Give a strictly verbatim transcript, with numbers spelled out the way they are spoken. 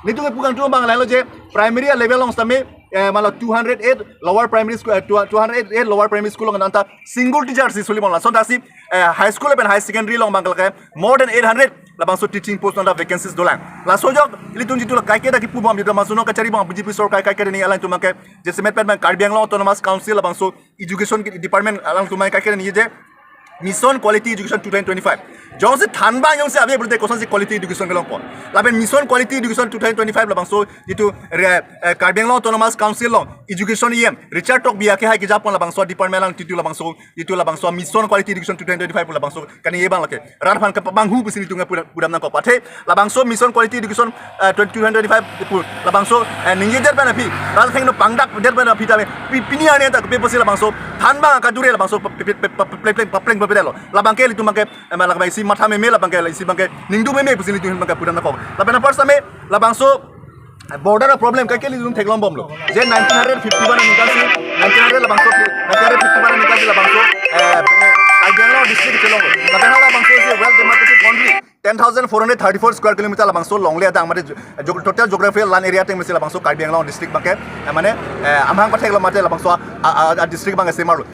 Nelitum ke pu kangtung abang lahelo je primary level along sitame, eh, mala two hundred eight lower primary school, eh, two hundred eight lower primary school along anta single teacher si suli bom. Lason thasi, eh, high school lapen higher secondary along abang ke more than eight hundred labangso teaching post anta vacancies dolang. Laso ajok ilitum jitu la kaike dak kipu bom, jitu labangso non kachari bom B J P sorkar kaike ni alangtum abang ke jasemet pen abang Karbi Anglong Autonomous Council labangso education department alangtum abang kaike ni je Mission Quality Education two thousand twenty-five. Jongsi thanbang jongsi ave pulote kosonsi quality education kelong pon. Lapen Mission Quality Education two thousand twenty-five labangso jitu re-, eh, Karbi Anglong Autonomous Council along education E M Richard Tokbi ake hai kejapon labangso department alang titu labangso, jitu labangso Mission Quality Education two thousand twenty-five labangso kani ye abang lake rat aphan kepabanghu pusi nelitum ke pudam, pudam nangkok. Athe labangso Mission Quality Education, eh, twenty, two thousand twenty-five pu labangso, eh, ningjedet pen aphi, rat athengno pangdakdet pen aphi tame pi-, pini arni ta kepe pusi labangso thanbang akadure labangso pe-, pe-, pe-, pe-, pe-, pleng, pleng, pleng, pleng, pleng, lo. Labang ke ilitum abang ke, eh, malak abang isi matha meme, labang ke isi abang ke ningduk meme pusi nelitum abang ke pudam nangkok. Lapen apar sitame labangso, eh, border problem kaike ilitum theklong bomlo. Je nineteen fifty-one aningkan si, nineteen hundred labangso, nineteen fifty-one aningkan si labangso, eh, pine, Karbi Anglong district chelong. Lapen hala labangso isi well demarcated boundary, ten thousand four hundred thirty-four square kilometer labangso longle adang mate jo-, jo-, total geographical land area ateng mesi labangso Karbi Anglong district abang ke, eh, mane, eh, amahang patheklo mate labangso a, a, a district abang ke semarlo.